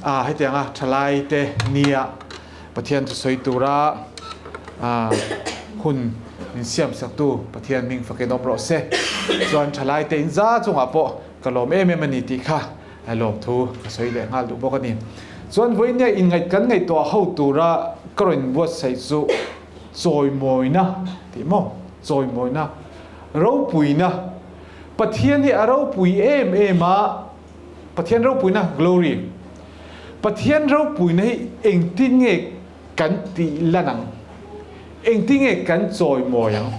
Hetianga thalai te nia Pathian thusawi tura hun min siam saktu Pathian hming fakin awm rawh se. Chuan thalai te inza chungah pawh ka lawm em em a ni tih kha lawmthu ka sawi leh nghal duh bawk a ni. Chuan vawiin inngaih kan ngaihtuah ho tura ka rawn buatsaih chu chawimawina tih maw? Chawimawina, ropuina. Pathian hi a ropui em em a, Pathian ropuina, glory. Pathian ropuina hi engtin nge kan tih lan ang? Engtin nge kan chawimawi ang?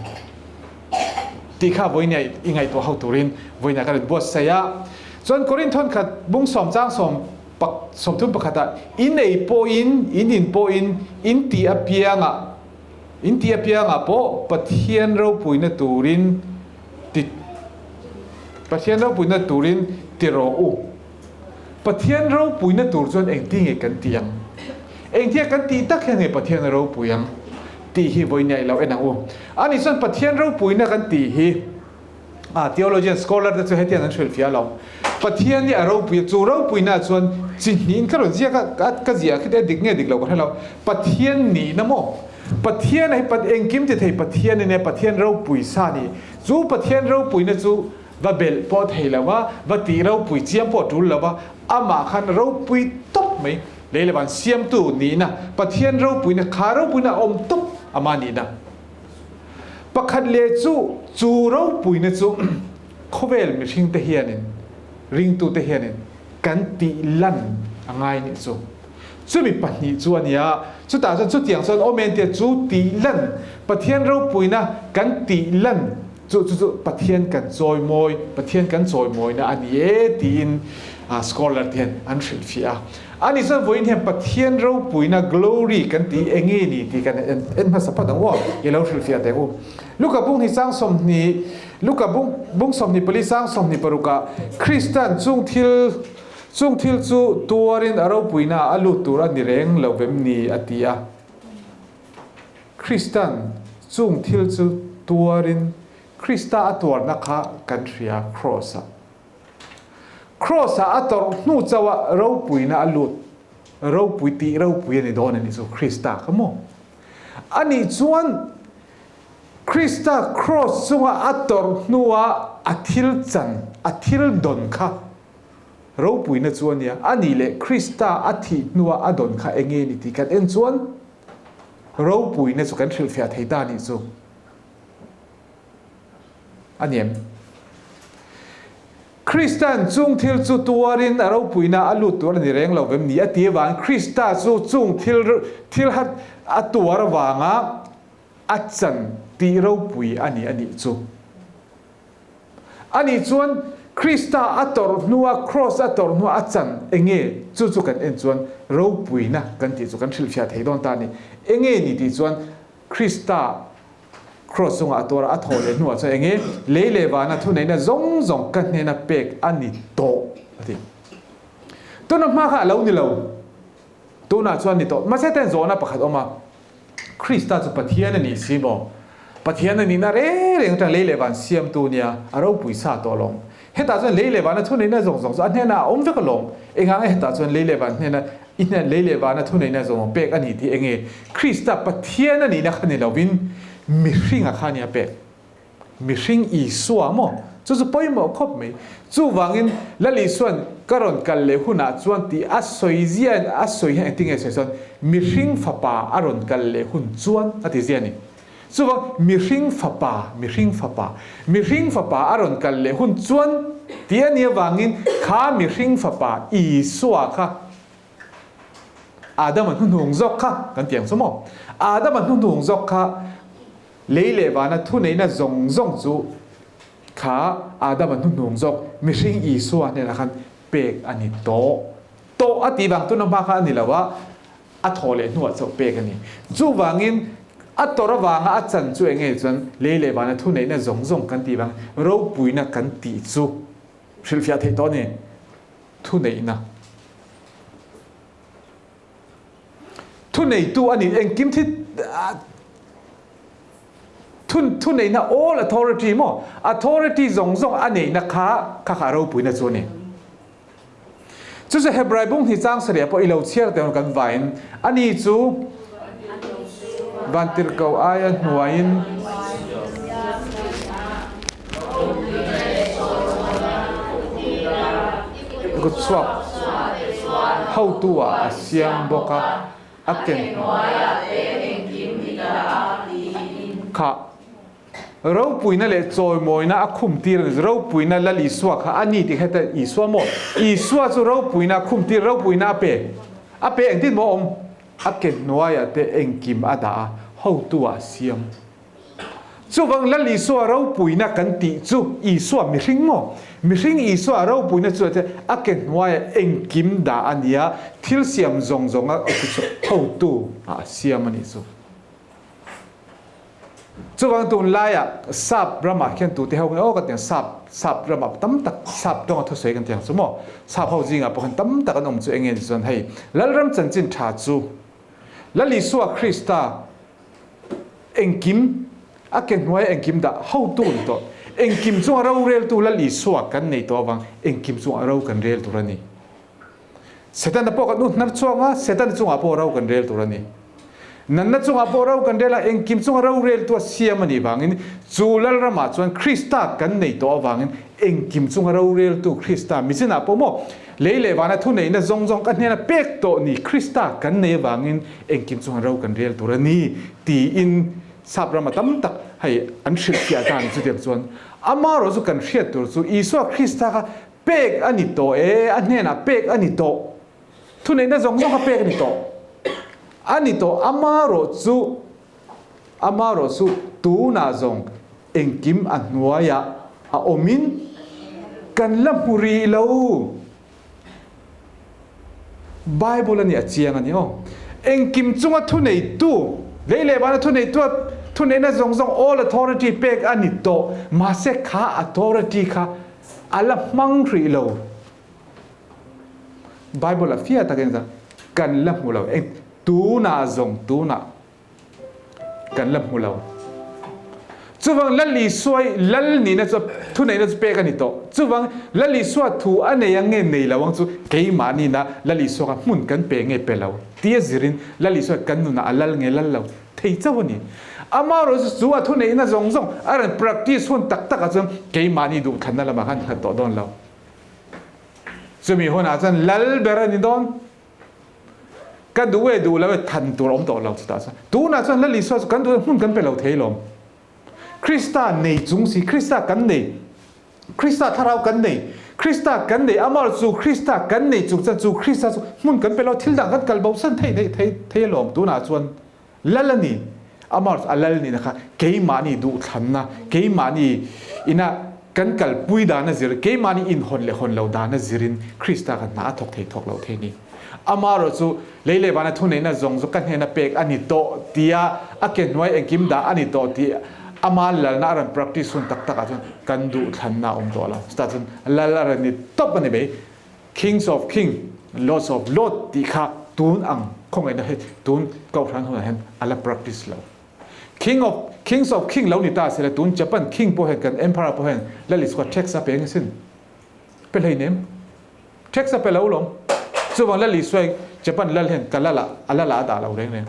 Tih kha vawinia i ngaihtuah ho turin vawinia ka rawn buatsaih a. Chuan Korinth thawnkhat bung sawm chang sawm pak sawmthum pakhatah in ei pawhin, in in pawhin, in tih apiangah, in tih apiangah pawh Pathian ropuina turin ti Pathian ropuina turin ti rawh u. Pathian ropuina tur chuan engti nge kan tih ang? Engtia kan tih tak hian nge Pathian a ropui ang? Tih hi vawiin i lo en ang u. Ani chuan Pathian ropuina kan tih hi a theologian scholar te chu hetiang an hrilhfiah lo. Pathian hi a ropui a, chu ropuina chuan chi hnihin ka rawn ziak a, ka ziah khi te dik nge dik lo ka hre lo. Pathian nihna maw? Pathian hi engkim ti thei Pathian a nia, Pathian ropui sa a ni. Chu Pathian ropuina chu va belh pawh thei lo va, va tih ropui chiam pawh tul lo va, amah khan ropui tawp mai lei leh van siamtu nihna, Pathian ropuina, kha ropuina a awm tawp ama nihna. Pakhat leh chu, chu ropuina chu khawvel mihringte hianin, ringtute hianin kan tih lan a ngai nih chu. Chumi pahnih chu a ni a, chutah chuan chutiang chuan awm en tia chu tih lan, Pathian ropuina kan tih lan chu chu chu Pathian kan chawimawi, Pathian kan chawimawina a ni e tiin scholar te hian an hrilhfiah a. Ani chuan vawiin hian Pathian ropuina, glory, kan tih eng nge ni tih kan en hmasa phawt ang u aw, i lo hrilhfiah teh u. Luka bung hi chang 20, Luka bung bung 24 chang 26 ah Krista'n chung thil Chung thil chu tuarin a ropuina a lut tur a ni reng lo vem ni? a ti a. Kristan chung thil chu tuarin Krista a tuarna kha kan hria Kraws-ah. Kraws-ah a tawrh hnu chauh a ropuina a lut, ropui tih ropui a ni dawn a nih chu Krista kha maw? Anih chuan Krista Kraws chunga a tawrh hnua a thil chan, a thil dawn kha Ropuina chu a nia, a nih leh Krista a thih hnua a dawn kha eng nge ni tih kan en chuan ropuina chu kan hrilhfiah thei ta nih chu a ni em? Krista'n chung thil chu tuarin a ropuina a lut tur a ni reng lo vem ni a ti avangin Krista chu chung thil thil a tuar avanga a chan tih ropui a ni a nih chu. Anih chuan Krista a tawrh hnua Kraws a tawrh hnua a chan enge chu chu kan en chuan ropuina kan tih chu kan hrilhfiah thei dawn ta a ni. Enge ni tih chuan Krista Kraws chungah a tuar a, a thawh leh hnuah chuan enge lei leh vana thuneihna zawng zawng ka hnena pek a ni tawh a ti. Tuna hma kha a lo ni lo. Tunah chuan ni tawh. Mahse ten zawhna pakhat awm a. Krista chu Pathian a nih si maw? Pathian a nihna reng reng atang lei leh van siamtu nia a ropui sa tawh alawm. Hetah chuan lei leh vana thuneihna zawng zawng chu a hnenah a awm vek alawm. Engah nge hetah chuan lei leh van hnena i hnen lei leh vana thuneihna zawng zawng pek a ni tih enge Krista Pathian a nihna kha ni lovin mihringa kha nia pek. Mihring Isua maw? Chu chu pawimawh khawp mai. Chuvangin Lal Isua'n ka rawn kal leh hunah chuan tih a sawi ziain a sawi hian engtin nge sawi chuan mihring fapa a rawn kal leh hun chuan a ti zia a ni. Chuvang mihring fapa, mihring fapa, mihring fapa a rawn kal leh hun chuan tih a nih avangin kha mihring fapa Isua kha Adama hnuhnung zawk kha kan ti ang chu maw? Adama hnuhnung zawk kha Lei leh vana thuneihna zawng zawng chu kha Adama hnuhnung zawk mihring Isua hnenah khan pek a ni tawh. Tawh a tih vang tuna hma kha a ni lo a, a thawh leh hnuah chauh pek a ni. Chuvangin a tawrh avanga a chan chu eng nge chuan lei leh vana thuneihna zawng zawng kan tih vang ropuina kan tih chu hrilhfiah theih tawh a ni. Thuneihna. Thuneitu a ni, engkim thi thuneihna all authority maw, authority zawng zawng a neihna kha kha kha a ropuina chu a ni. Chu chu Hebrai bung hi chang sarih ah pawh i lo chhiar teh kan vaiin ani chu vantirhkoh aia hnuaiin kutchhuak hotu ah a siam bawk a, a ken kha. Ropuina leh chawimawina a khum tir a ni. Ropuina Lal Isua kha a ni tih kha heta Isua maw? Isua chu ropuina a khum tir, ropuina a pe. A pe engtin maw a awm? A ke hnuaiah te engkim a dah a, hotu ah a siam. Chuvang Lal Isua ropuina kan tih chu Isua mihring maw? Mihring Isua ropuina chu a ke hnuaiah engkim dah a nia, thil siam zawng zawng a hotu ah a siam a nih chu. Chuvang tunlaiah sap ramah khian tute ho nge aw ka ti ang sap sap ramah tam tak sap tawnga thusawi kan ti ang chu maw sap ho zingah pawh khan tam tak an awm chu eng nge ni chuan hei Lalram chanchin tha chu Lal Isua Krista engkim a ke hnuaia engkim dah hotu ni tawh engkim chunga roreltu Lal Isua kan nei tawh avang engkim chunga ro kan rel tur a ni. Setana pawh kan u hnar chhuak a, Setana chungah pawh ro kan rel tur a ni. Nanna chungah pawh ro kan rel a, engkim chunga ro reltu a siam a nih vangin chu Lalramah chuan Krista kan nei tawh avangin engkim chunga ro reltu Krista michinah pawh maw lei leh vana thuneihna zawng zawng ka hnena pek tawh ni Krista kan nei avangin engkim chunga ro kan rel tur a ni tiin Sap rama tam tak hei an hrilhfiah ta a ni chutiang chuan amaherawh chu kan hriat tur chu Isua Krista kha Pek a ni tawh e, a hnenah pek a ni tawh. Thuneihna zawng zawng kha pek a ni tawh. A ni tawh, amarawh chu, amarawh chu tunah zawng engkim a hnuaiah a awmin kan la hmu rih lo. Bible a nih a chiang a ni aw. Engkim chunga thuneitu, lei leh vana thuneitu a thuneihna zawng zawng all authority pek a ni tawh. Mahse kha authority kha a la hmang hrih lo. Bible a fiah takin kan la hmu lo. Eng tunah zawng tunah. kan la hmu lo. Chuvang Lal Isua i Lal nihna chu thuneihna chu pek a ni tawh. Chuvang Lal Isua thu a nei ang nge nei lo ang chu keimahniina Lal Isua kha hmun kan pe nge pe lo tia zirin Lal Isua kan nunah a lal nge lal lo thei chauh a ni. Amaherawhchu chu a thuneihna zawng zawng a rawn practice hun tak takah chuan keimahni duhthlanna lamah khan nghat tawh dawn lo. Chumi hunah chuan Lal ber a ni dawn. Ka duh e duh lo e than tur a awm tawh lo chutah chuan. Tunah chuan Lal Isua chu kan duh e hmun kan pe lo thei lawm. Krista nei chung si, Krista kan nei, Krista thlarau kan nei, Krista kan nei amah chu Krista kan nei chung chuan chu Krista chu hmun kan pe lo thil dang kan kal bo san thei thei thei thei alawm tunah chuan Lal a ni. Amah chu a lal nihna kha keimahni duhthlanna, keimahni ina kan kalpui dana zir, keimahni inhawn leh hawn lo dana zirin Krista kha hna a thawk thei thawk lo thei a ni. Amaherawh chu lei leh vana thuneihna zawng chu ka hnena pek a ni tawh tia a ke hnuai engkim dah a ni tawh tih ama lalna a rawn practice hun tak takah chuan kan duhthlanna a awm tawh lo. Chutah chuan lal a rawn ni tawp a ni mai. Kings of King, Lords of Lord tih kha tun ang khawngaihna hi tun Kohhran hunah hian a la practice lo. King of Kings of King lo ni ta sela tun Japan King pawh hian kan Emperor pawh hian Lal Isua tax a pe asin. Pe hleinem. Tax a pe lo lawm. Chuvang Lal Isua Japan Lal hian ka Lal ah a Lal ah a dah lo reng reng.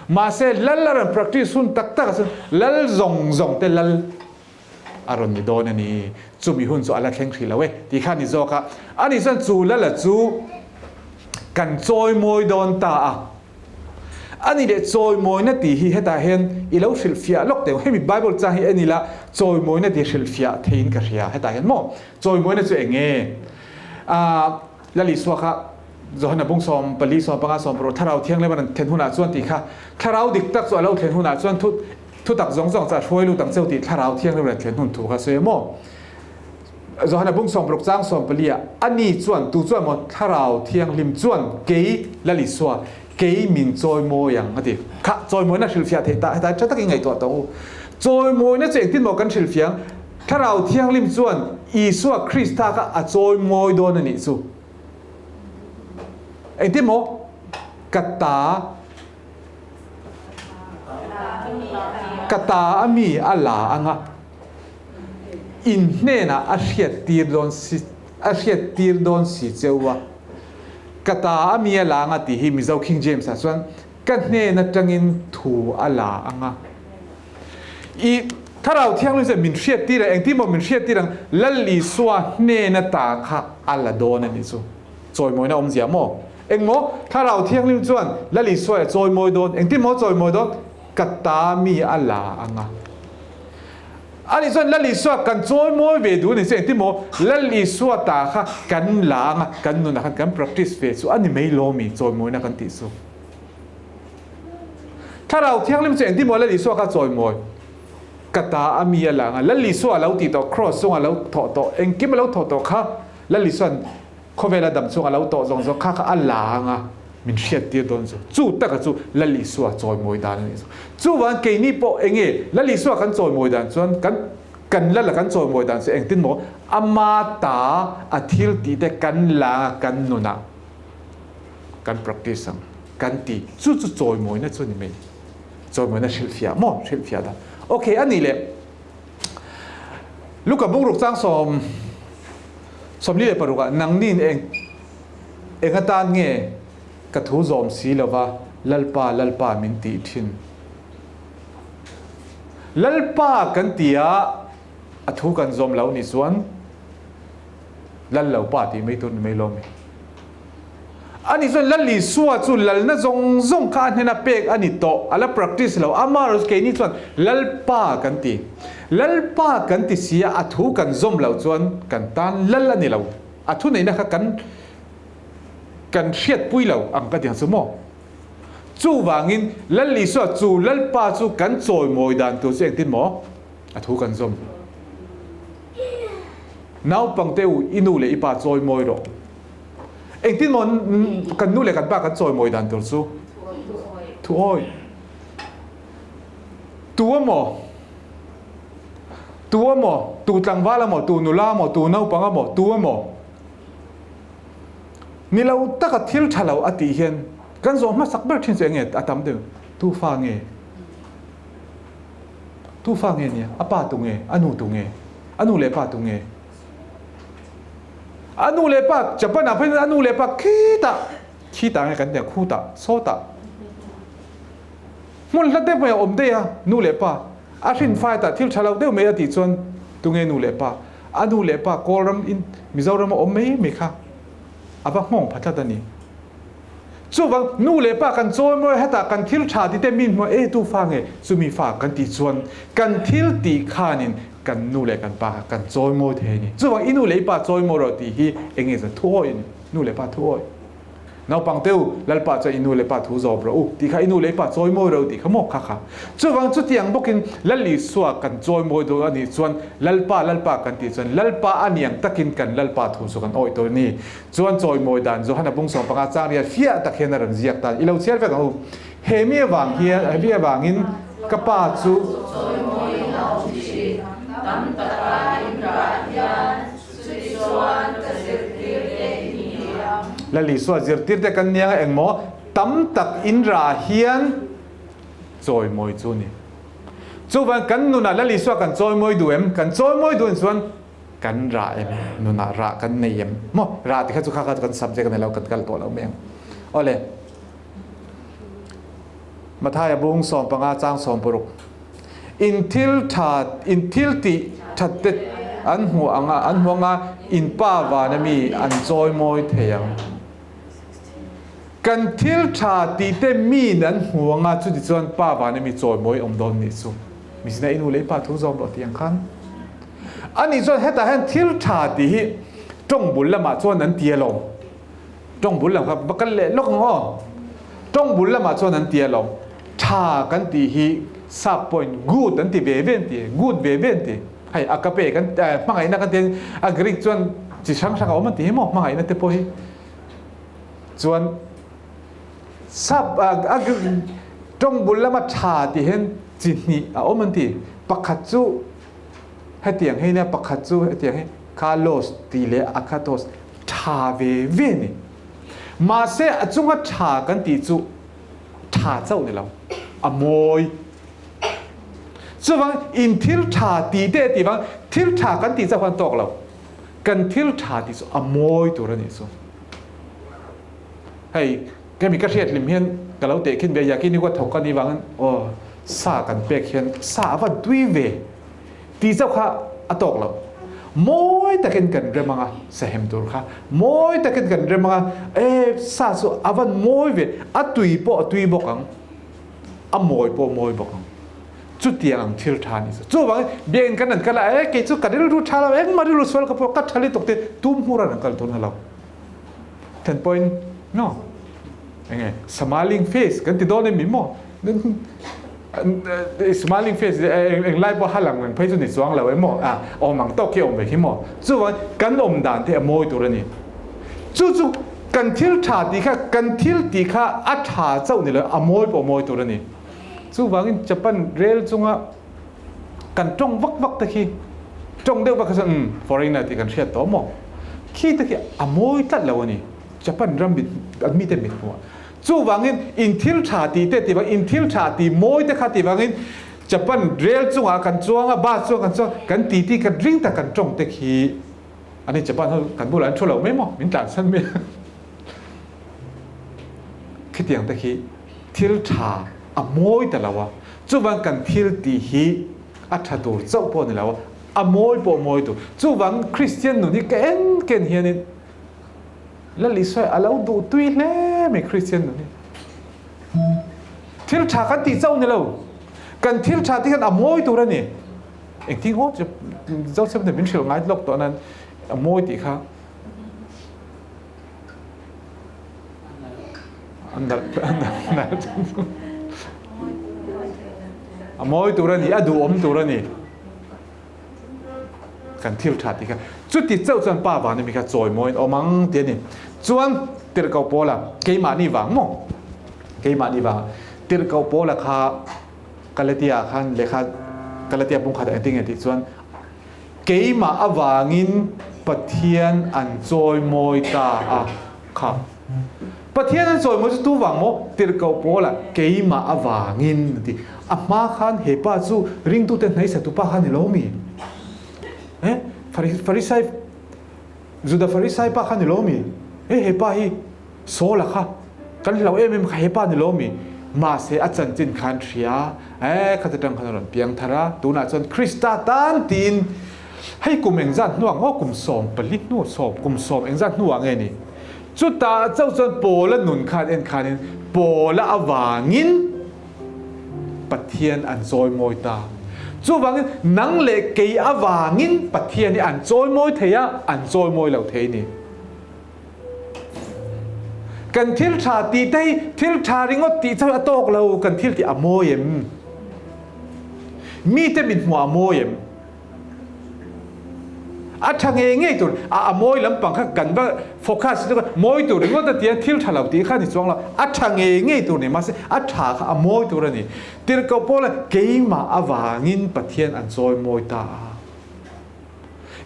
Mahse Lal a rawn practice hun tak tak ah chuan Lal zawng zawng te Lal a rawn ni dawn a ni, chumi hun chu a la thleng hrih lo e tih kha a ni zawk a, ani chuan chu lala chu kan chawimawi dawn ta a, ani leh chawimawina tih hi hetah hian i lo hrilhfiah lawk teh ang, hemi Bible chang hi en ila chawimawina tih hrilhfiah theiin ka hria hetah hian maw, chawimawina chu eng nge? Aaa Lal Isua kha Johana bung 14, 15, 16 Thlarau Thianghlim a rawn thlen hunah chuan tih kha Thlarau dik tak chu a lo thlen hunah chuan thu Thutak zawng zawng chu a hruai lut ang cheu tih Thlarau Thianghlim rawn thlen hun thu kha sawi a maw? Johana bung 60 chang 14 ah ani chuan tu chuan maw Thlarau Thianghlim chuan kei Lal Isua kei min chawimawi ang a ti. Kha chawimawina hrilhfiah theih ta hetlai tha takin ngaihtuah tawh u. Chawimawina chu engtin maw kan hrilhfiah ang? Thlarau Thianghlim chuan Isua Krista kha a chawimawi dawn a nih chu. Engtin maw? Ka ta. Ka ta a mi a la anga in hnenah a hriattir dawn si a hriattir dawn si cheu a. Ka ta a mi a la anga tih hi Mizo King James ah chuan ka hnen atangin thu a la anga. I Thlarau Thianghlim chuan min hriat tir ang, engtin maw min hriat tir ang, Lal Isua hnen ata kha a la dawn a nih chu. Chawimawina awmzia maw? Eng maw? Thlarau Thianghlim chuan Lal Isua a chawimawi dawn, engtin maw a chawimawi dawn? Ka ta mi a la anga. Ani chuan Lal Isua kan chawimawi ve duh a ni chu engtin maw Lal Isua ta kha kan la anga kan nunah khan kan practice ve chu a ni mai lo mi chawimawina kan tih chu. Thlarau Thianghlim chu engtin maw Lal Isua kha chawimawi ka ta a mi a la anga Lal Isua a lo tih tawh cross chunga lo thawh tawh engkim a lo thawh tawh kha Lal Isua'n Khawvela dam chhung a lo tawh zawng zawng kha kha a la anga min hriat tir dawn chu. Chu taka chu Lal Isua chawimawi dan a nih chu. Chuvang keini pawh enge Lal Isua kan chawimawi dan chuan kan kan Lala kan chawimawi dan chu engtin maw ama ta a thil tih te kan la anga kan nunah kan practice ang kan ti. Chu chu chawimawina chu a ni mai. Chawimawina hrilhfiah maw hrilhfiah dan. Okay a nih leh. Luka bungruk chang 46 ah nangnin eng eng atan nge ka thu zawm si lova Lalpa Lalpa min tih thin. Lalpa kan ti a a thu kan zawm lo nih chuan Lal lo pa tih mai tur ni mai lo mi. Ani chuan Lal Isua chu lalna zawng zawng kha a hnena pek a ni tawh, a la practice lo. Amaherawhchu keini chuan Lalpa kan ti. Lalpa kan ti si a, a thu kan zawm loh chuan kan tan lal a ni lo. A thuneihna kha kan kan hriatpui lo ang ka ti ang chu maw? Chuvangin Lal Isua chu Lalpa chu kan chawimawi dan tur chu engtin maw? A thu kan zawm. Naupangte u, i nu leh i pa chawimawi rawh. Engtin maw kan nu leh kan pa kan chawimawi dan tur chu? Thuawi. Tu emaw, tu emaw, tu tlangval emaw, tu nula emaw, tu naupang emaw, tu emaw ni lo taka thil tha lo a tih hian kan zawh hmasak ber thin chu eng nge a tam deuh? Tu fa nge? Tu fa nge nia? A pa tu nge? A nu tu nge? A nu leh pa tu nge? A nu leh pa Japan ah phei a nu leh pa khitah khitah nge kan tia khutah sawtah hmun hla deuh mai a awm daih a nu leh pa a hrin fai tah thil tha lo deuh mai a tih chuan tunge nu leh pa a nu leh pa Kawlram in Mizoram a awm mai mai kha a va nghawng pha tlat a ni. Chuvang nu leh pa kan chawimawi hetah kan thil tha tite min hmuh e tu fa nge chumi fa kan tih chuan kan thil tih khanin kan nu leh kan pa kha kan chawimawi thei a ni. Chuvang i nu leh i pa chawimawi rawh tih hi eng nge chuan thu awih a ni. Nu leh pa thu awih. Naupang te u, Lalpa chuan i nu leh pa thu zawm rawh u tih kha i nu leh i pa chawimawi rawh u tih kha maw kha kha. Chuvang chutiang bawkin Lal Isua kan chawimawi dawn a nih chuan Lalpa Lalpa kan tih chuan Lalpa a niang takin kan Lalpa thu chu kan awih tawh a ni. Chuan chawimawi dan Johana bung 15 chang riat fiah tak hian a rawn ziak ta. I lo chhiar vek ang u. He mi avang hian, he mi avangin ka pa chu. Chawimawiin a awm thin. Tam taka in rah hian chutichuan ka zirtirte in ni ang. Lal Isua zirtirte kan nia nga engmaw tam tak in rah hian chawimawi chu ni. Chuvang kan nunah Lal Isua kan chawimawi duh em? Kan chawimawi duh chuan Kan rah em? Nunah rah kan nei em? Maw? Rah ti kha chu kha kha chu kan subject a ni lo, kan kal tawh lo mai ang. Awle. Mathaia bung 15 chang 60. In thil tha, in thil tih that te an hmuh anga, an hmu anga in pa van ami an chawimawi thei ang. Kan thil tha tih te miin an hmu anga chutichuan pa van ami chawimawi awm dawn nih chu. Mizina i nu leh i pa thu zawm rawh tih ang khan. Ani chuan hetah hian thil tha tih hi tawng bul lamah chuan an ti alawm. Tawng bul lam kha va kal leh lawk ang aw. Tawng bul lamah chuan an ti alawm. Tha kan tih hi sap pawhin good an ti ve ve an ti, good ve ve an ti. Hei agape kan hmangaihna kan ti a Greek chuan chi hrang hrang a awm an ti hi maw hmangaihna te pawh hi. Chuan sap a tawng bul lama tha tih hian chi hnih a awm an ti. Pakhat chu Hetiang hi nia pakhat chu hetiang hi kalos tih leh akatos tha ve ve ni. Mahse a chunga tha kan tih chu tha chauh ni lo, a mawi. Chuvang in thil tha tih te tih vang thil tha kan tih chauh khan tawk lo. Kan thil tha tih chu a mawi tur a nih chu. Hei kemi ka hriat hlim hian ka lo tehkhin ve yakiniku a thawk ka nih vangin aw sa kan pek hian sa a va tui ve tih chauh kha a tawk lo. Mawi takin kan rem anga sahem tur kha mawi takin kan rem anga e sa chu a van mawi ve a tui pawh a tui bawk ang a mawi pawh a mawi bawk ang. Chutiang ang thil tha ni chu. Chuvangin biakinn kan an kal a e kei chu ka rilru tha lo engmah rilru sual ka pawh ka tha lutuk te tum hmur an kal tur na lo. Then pawhin no enge smiling face kan ti dawn em mi maw? Smiling face eng lai pawh halang reng phei chu ni chuang lo em maw? A awm ang tawk hi awm ve khi maw? Chuvangin kan awm dan te a mawi tur a ni. Chu chu kan thil tha tih kha kan thil tih kha a tha chauh ni lo a mawi pawh mawi tur a ni. Chuvangin Japan rel chunga kan tawng vak vak te khi tawng deuh vak kha chuan umm foreigner tih kan hriat tawh maw? Khi te khi a mawi tlat lo a ni Japan ram mit an mite mit hmuh ah. Chuvangin in thil tha tih te tih vang in thil tha tih mawi te kha tih vangin Japan rel chungah kan chuang a bus chungah kan chuang kan titi kan ring tak kan tawng te khi ani Japan ho kan bulah an thu lo mai maw min tlansan mai a. Khitiang te khi thil tha a mawi ta lo a, chuvang kan thil tih hi a tha tur chauh pawh a ni lo a, a mawi pawh a mawi tur. Chuvang Kristian nun hi ka en ken hianin Lal Isua a lo duh tui hle mai Kristian nun hi. Thil tha kan tih chauh ni lo, kan thil tha tih hian a mawi tur a ni. Engtin ngawt chu Joseph nen min hrilh ngai lawk tawh nan a mawi tih kha. A mawi tur a ni, a duhawm tur a ni. Kan thil tha tih kha. Chuti chauh chuan pa vang mi kha chawi mawiin awm ang tih a ni. Chuan tirhkoh Paula keimahni vang maw? Keimahni vang. Tirhkoh Paula kha Galatia khan lehkha Galatia bung khatah engtin nge tih chuan Keimah avangin Pathian an chawimawi ta a kha. Pathian an chawimawi chu tu vang maw? Tirhkoh Paula keimah avangin a ti. A hma khan he pa chu ringtute hnaihsatu pa kha ni lo mi? Eh, Farisai, Juda Farisai pa kha ni lo mi? Eh, he pa hi Saul-a kha kan hlauh em em kha he pa ni lo mi? Mahse a chanchin khan hria e, khata tang khan a rawn piang thar a, tunah chuan Krista tan tiin hei kum engzat hnuah ngaw kum 14 hnu sawm kum sawm engzat hnuah nge ni? Chutah chauh chuan Paula nun khan en khanin Paula avangin Pathian an chawimawi ta. Chuvangin nang leh kei avangin Pathian hi an chawimawi thei a, an chawimawi lo thei ni. Kan thil tha tih te hi thil tha ringawt tih chu a tawk lo, kan thil tih a mawi em? Mite mit hmuh a mawi em? A tha ngei ngei tur, a a mawi lampang kha kan va focus chu mawi tur ringawt a tia thil tha lo tih kha ni chuang lo, a tha ngei ngei tur ni mahse a tha kha a mawi tur a ni. Tirhkoh Paula keimah avangin Pathian an chawi mawi ta a.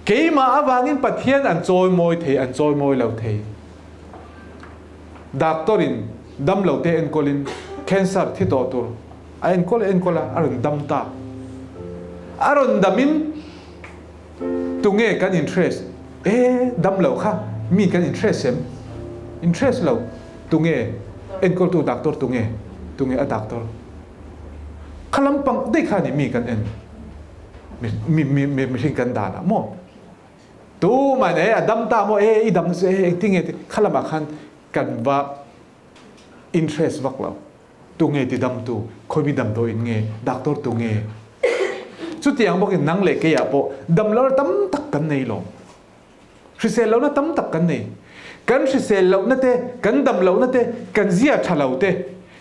Keimah avangin Pathian an chawimawi thei, an chawimawi lo thei. Doctor in damlo te enkawlin cancer thi tawh tur a enkawl a enkawl a, a rawn dam ta. A rawn damin tunge kan interest? E, damlo kha mi kan interest em? Interest lo. Tunge enkawltu doctor tunge? Tunge a doctor? Kha lampang daih kha ni mi kan en. Mihring kan dan ah maw tuman e a dam ta maw e i dam na chu e engtin nge ti kha lamah khan kan va interest vak lo tunge ti dam tu khawimi damdawiin nge doctor tu nge chutiang bawkin nang leh kei ah pawh dam lo tam tak kan nei lo hrisel lohna tam tak kan nei. Kan hrisel lohna te, kan dam lohna te, kan zia tha lo te,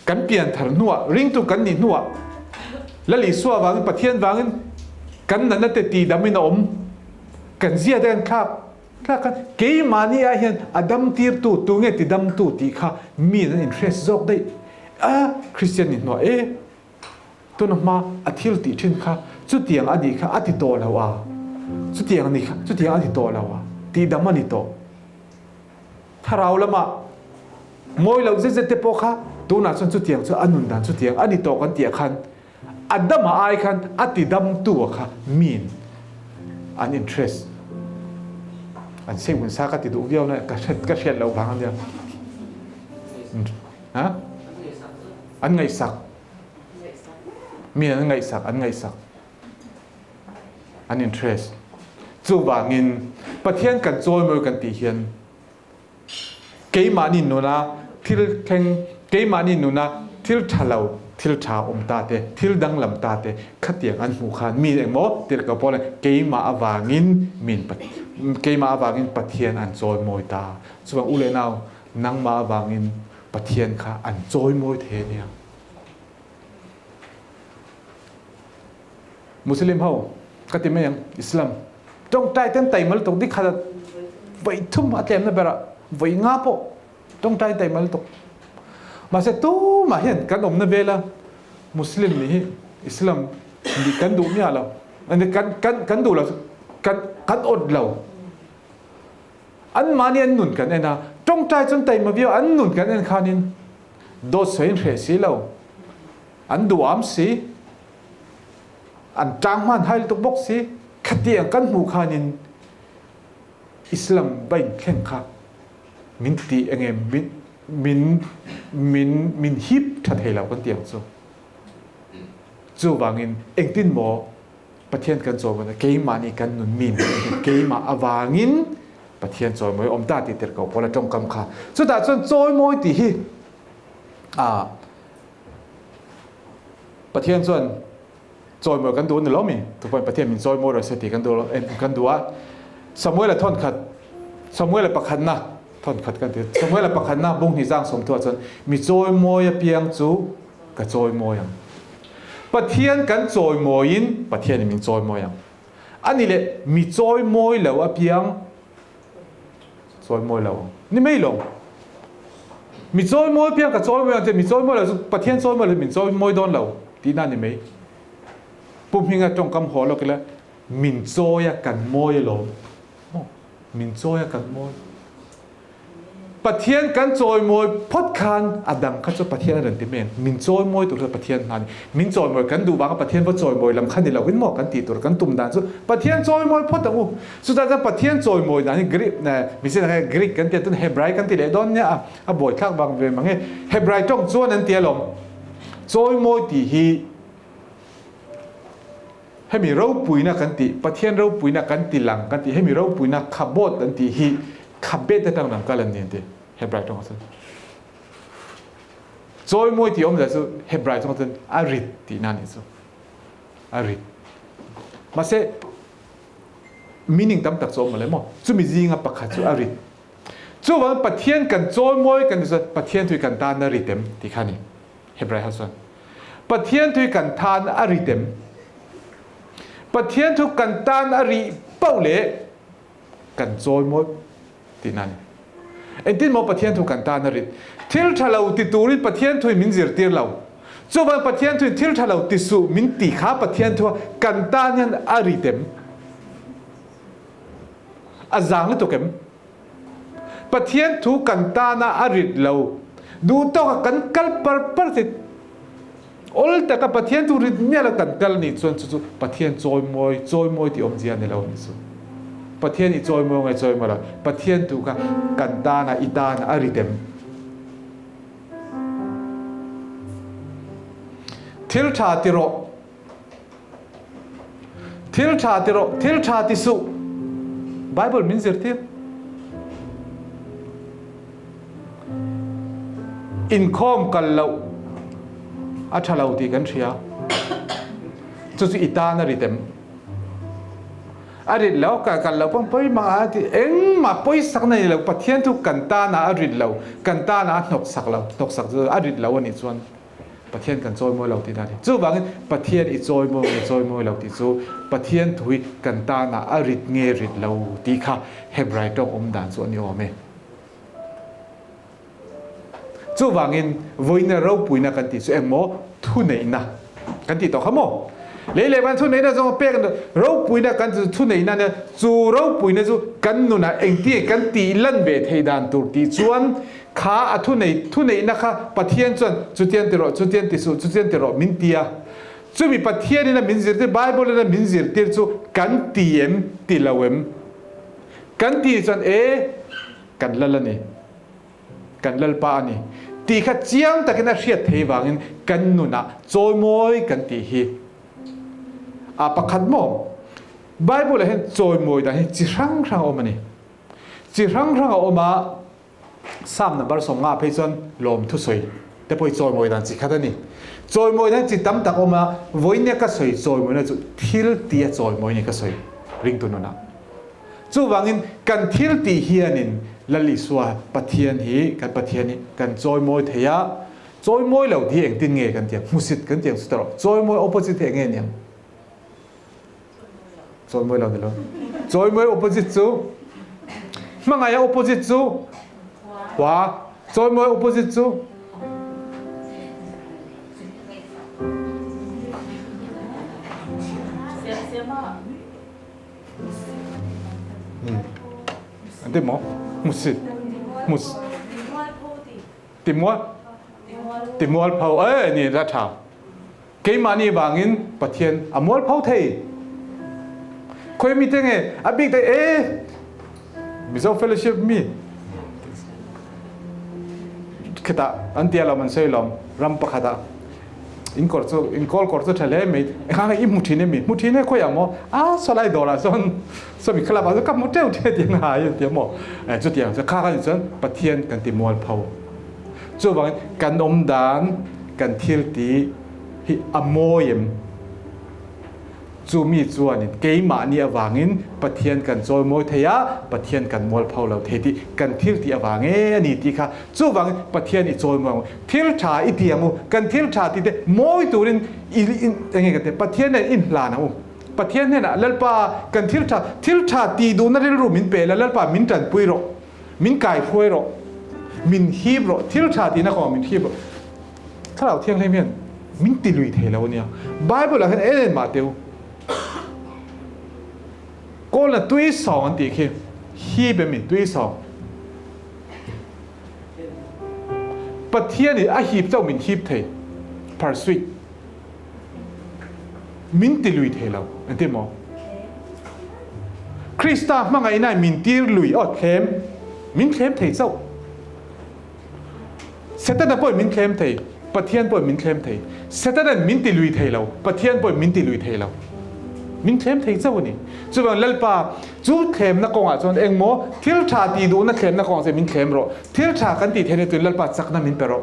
kan pian thar hnuah, ringtu kan nih hnuah, Lal Isua vangin, Pathian vangin kan natna te tidamin a awm. Kan zia te kan thlak thlak khan keimahni ah hian a dam tirtu, tunge tidamtu tih kha mi an interest zawk daih a, Kristian nih hnuah e. Tuna hma a thil tih thin kha chutiang a nih kha a ti tawh lo a, chutiang a nih kha chutiang a ti tawh lo a, tihdam a ni tawh. Thlarau lamah mawi loh zet zet te pawh kha tunah chuan chutiang chu a nun dan chutiang a ni tawh kan tih ah khan a dam a ai khan a ti damtu a kha miin an interest an sehmun sa ka ti duh viau na ka hriat loh vang a nia. Ha? An ngaihsak. Mi an ngaihsak, an ngaihsak. An interest. Chuvangin Pathian kan chawimawi kan tih hian keimahni nuna thil thleng, keimahni nuna thil tha lo, thil tha awm ta te, thil danglam ta te khatiang an hmuh khan mi engmaw tirhkoh pawh le keimah avangin min keimah avangin Pathian an chawimawi ta. Chuvang u leh nau nangmah avangin Pathian kha an chawimawi thei a nia. Muslim ho ka ti mai ang Islam tawngtai ten taimal tuk di khat voi thum a tlem na berah voi nga pawh tawngtai taimal tuk mahse tumah hian kan awmna vela Muslim nih hi Islam nih kan duh miah lo kan kan kan duh lo kan kan awt lo anmahni an nun kan en a tawngtai chuan taima viau an nun kan en khanin dawt sawi an hreh si lo an duham si an ṭang hman hai lutuk bawk si. Khatiang kan hmuh khanin Islam va inthleng kha min ti enge min min min min hip ṭha thei lo kan ti ang chu. Chuvangin engtin maw Pathian kan chawimawi keimahni kan nun mi keimah avangin Pathian chawimawi awm ta tih tirhkoh Paula ṭawngkam kha. Chutah chuan chawimawi tih hi a Pathian chuan chawimawi kan duh a ni lo mi? Tupawhin Pathian min chawimawi rawh se tih kan duh kan duh a. Samuela thawn khat, Samuela pakhatna thawn khat kan ti. Samuela pakhatna bung hnih zang sawm thuah chuan mi chawimawi apiang chu ka chawimawi ang. Pathian kan chawimawiin Pathianin min chawimawi ang. Ani leh mi chawimawi lo apiang Chawimawi lo ang. Ni mai lo. Mi chawimawi piang ka chawimawi ang che, mi chawimawi lo chu Pathian chawimawi lo min chawimawi dawn lo tihna a ni mai. Pu Hminga tawngkam haw lawk ila, min chawi a kan mawi alawm. Maw? Min chawi a kan mawi. Pathian kan chawimawi phawt khan a dang kha chu Pathian a rawn ti mai ang. Min chawimawi tur kha Pathian hna a ni. Min chawimawi kan duh vanga Pathian va chawimawi lam kha ni lovin maw kan tih tur kan tum dan chu Pathian chawimawi phawt ang u. Chutah chuan Pathian chawimawi dan hi Greek mihring hi Greek kan ti a tun Hebrai kan ti leh dawn nia a a buaithlak vang ve mang e. Hebrai tawng chuan an ti alawm. Chawimawi tih hi hemi ropuina kan tih Pathian ropuina kan ti lang kan tih hemi ropuina khabawt kan tih hi Khabet atang dang kal an ni an ti Hebrai tawngah chuan. Chawimawi tih awmzia chu Hebrai tawngah chuan a rit tihna a nih chu. A rit. Mahse meaning tam tak chu awm mawle maw. Chumi zinga pakhat chu a rit. Chuvang Pathian kan chawimawi kan tih chuan Pathian thu hi kan tan a rit em tih kha a ni Hebrai ho chuan. Pathian thu hi kan tan a rit em? Pathian thu kan tan a rih pauh leh kan chawimawi tihna a ni. Engtin maw Pathian thu kan tan a rit? Thil tha lo ti turin Pathian thuin min zirtir lo. Chuvang Pathian thuin thil tha lo ti suh min ti kha Pathian thua kan tan hian a rit em? A zang lutuk em? Pathian thu kan tana a rit lo duh tawka kan kal par par thei awl taka Pathian thu rit miah lo kan kal nih chuan chu chu Pathian chawimawi chawimawi tih awmzia a ni lo a nih chu. Pathian i chawimawi nge chawimawi lo Pathian thu kha kan tana i tana a rit em? Thil tha ti rawh. Thil ṭha ti rawh, thil ṭha ti suh. Bible min zirtir. Inkhawm kal loh a ṭha lo tih kan hria. Chu chu i tan a rit em? A rit lo, ka kal lo pawn pawi mah a ti. Engmah pawisak na ni lo. Pathian chu kan tanah a rit lo, kan tanah a hnawksak lo. Hnawksak chu a rit lo a nih chuan. Pathian kan chawimawi lo tih dan hi. Chuvangin Pathian i chawimawi nge chawimawi lo tih chu Pathian thu hi kan tanah a rit nge rit lo tih kha Hebrai tawng awm dan chu a ni awm e. Chuvangin vawiina ropuina kan tih chu engmaw thuneihna kan tih tawh kha maw? Lei leh van thuneihna zawng pek ropuina kan tih chu thuneihna nia chu ropuina chu kan nunah engtinge kan tih lan ve theih dan tur tih chuan Kha a thunei thuneihna kha Pathian chuan chutian ti rawh, chutian ti suh, chutian ti rawh min ti a. Chumi Pathianin a min zirtir, Bible-in a min zirtir chu kan ti em, ti lo em? Kan ti chuan e, kan lal a ni. Kan Lalpa a ni. Tih kha chiang takin a hriat thei vangin kan nunah chawimawi kan tih hi a pakhat maw? Bible ah hian chawimawi dan hi chi hrang hrang a awm a ni. Chi hrang hrang a awm a, Psalm number 50 phei chuan lawm thusawi te pawh hi chawimawi dan chi khat a ni. Chawimawi dan chi tam tak a awm a, vawinia ka sawi chawimawina chu thil tia chawimawi ni ka sawi ringtu nunah. Chuvangin kan thil tih hianin Lal Isua Pathian hi kan Pathian hi kan chawimawi thei a, chawimawi lo hi engtin nge kan ti ang? Hmusit kan ti ang chu ta rawh. Chawimawi opposite hi eng nge niang? Chawimawi lo ni lo. Chawimawi opposite chu hmangaih a opposite chu hua. Chawimawi opposite chu An ti maw? Hmusit. Hmus. Timual. Timual pho. E ni la tha. Keimahni vangin Pathian a mual pho thei. Khoi mi te nge a bik te e Mizo Fellowship mi khita an tia lawm an sawi lawm ram pakhata in kawr chu in kawl kawr chu tha hle mai enganga i hmu thin emi hmu thin e khawiah maw a sawlai dawrah chuan sawmi club ah chuan ka hmu teuh teh tiang a hai tia maw chutiang chu kha kha ni chuan Pathian kan ti mualpho chuvangin kan awm dan kan thil ti hi a mawi em Chumi chuanin keimahni avangin Pathian kan chawimawi thei a, Pathian kan mualpho lo thei tih kan thil tih avang e a ni tih kha. Chuvangin Pathian i chawimawi ang u, thil tha i ti ang u, kan thil tha tih te mawi turin i eng nge kan ti, Pathian nen in hlan ang u. Pathian hnenah Lalpa kan thil tha, thil tha tih duhna rilru min pe la, Lalpa min tanpui rawh, min kaihruai rawh, min hip rawh, thil tha tihna kawngah min hip rawh. Thlarau Thianghlim hian min ti lui thei lo a nia. Bible ah hian en en mah teh u. Kawlna tui sawng an tih khi hip em ni tui sawng. Pathian in a hip chauh min hip thei. Pursuit. Min ti lui thei lo. Engtin maw? Krista hmangaihna in min tir lui aw thlem. Min thlem thei chauh. Setana pawhin min thlem thei, Pathian pawhin min thlem thei. Setana'n min ti lui thei lo, Pathian pawhin min ti lui thei lo. Min thlem thei chauh a ni. Chuvang Lalpa, chu thlemna kawngah chuan engmaw thil tha tih duhna thlemna kawngah chuan min thlem rawh. Thil tha kan tih theihna turin Lalpa chakna min pe rawh.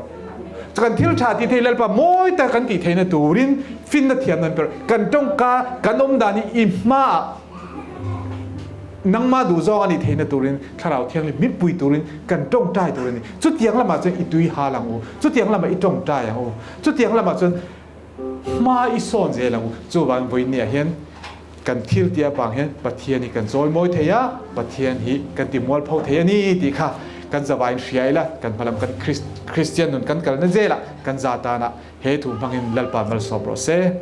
Kan thil tha tih thei Lalpa mawi tak kan tih theihna turin finna thiamna min pe rawh. Kan tawngka, kan awmdan hi i hmaah Nangmah duh zawng a nih theihna turin Thlarau Thianghlim min pui turin kan tawngtai tur a ni. Chutiang lamah chuan i tui hal ang u, chutiang lamah i tawngtai ang u, chutiang lamah chuan hma i sawn zel ang u. Chuvangin vawiinniah hian kan thil tih avang hian Pathian hi kan chawimawi thei a, Pathian hi kan ti mualpho thei a ni tih kha kan zavaiin hria ila, kan hmalam kan Kristian nun kan kalna zelah kan za tana he thu hmangin Lalpa malsawm rawh se.